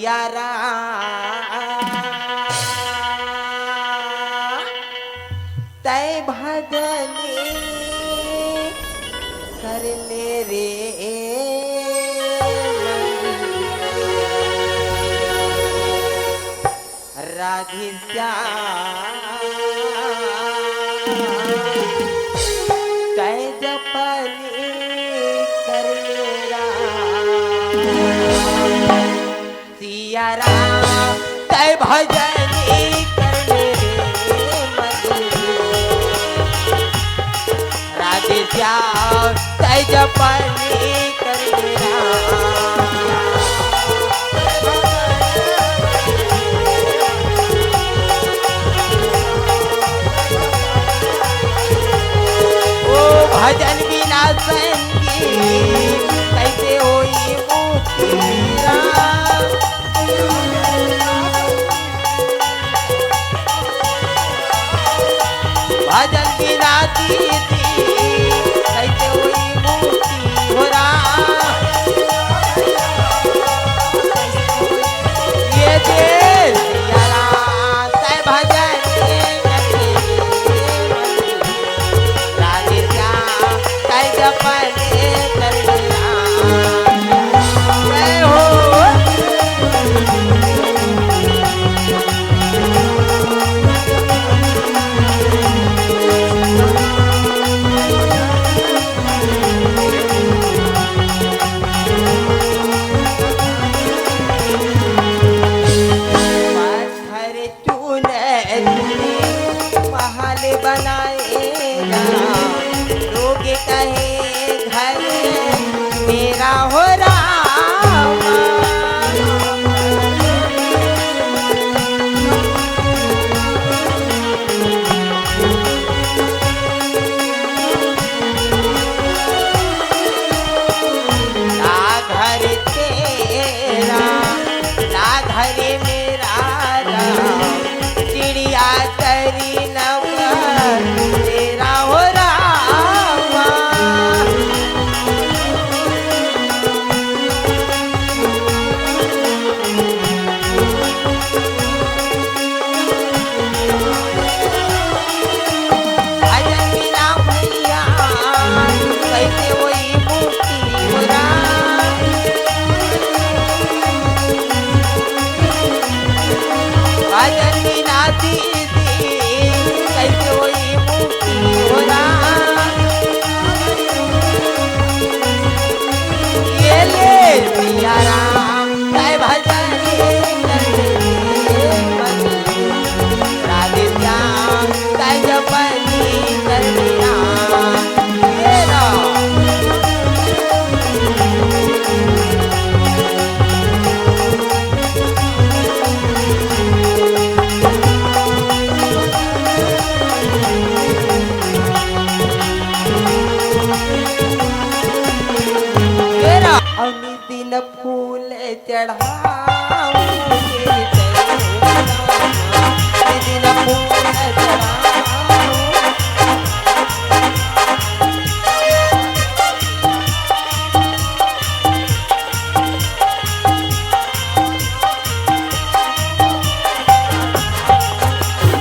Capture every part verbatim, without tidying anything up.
यारा, तै भजन कर ले रे राधे श्याम, तै जपन कर ले रे सिया राम, तै भजन कर ले रे मधुर। राधे श्याम, तै जपन कर ले रे। ओ भजन बिना संगी, कैसे होई मुक्ति राम। भजन बिना दीदी, कैसे होई मुक्ति हो राम। ये दे सिया राम, तै भजन राधे श्याम, तै जपन कर ले रे। जय हो। पत्थर चून महल बनाए राम, लोग कहे घर मेरा हो राम। ना घर तेरा, ना घर मेरा राम, चिड़िया चरी नव तेरा हो रामा। भजन बिना भैया कैसे होई मुक्ति हो राम। भजन बिना दीदी कैसे होई मुक्ति हो राम। ये ले सिया राम, तै भजन कर ले रे मधुर। राधे श्याम, तै जपन कर ले रे। ये राम। ये राम। अउ नित दिन फूल चढ़ाऊं, नित दिन फूल चढ़ाऊं।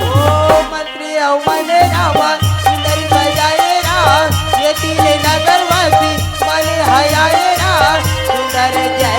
ओ मंत्री अउ मन रावा, सुंदर सजाए राम, ये तीन नगर वासी मन हयाए राम, सुंदर जय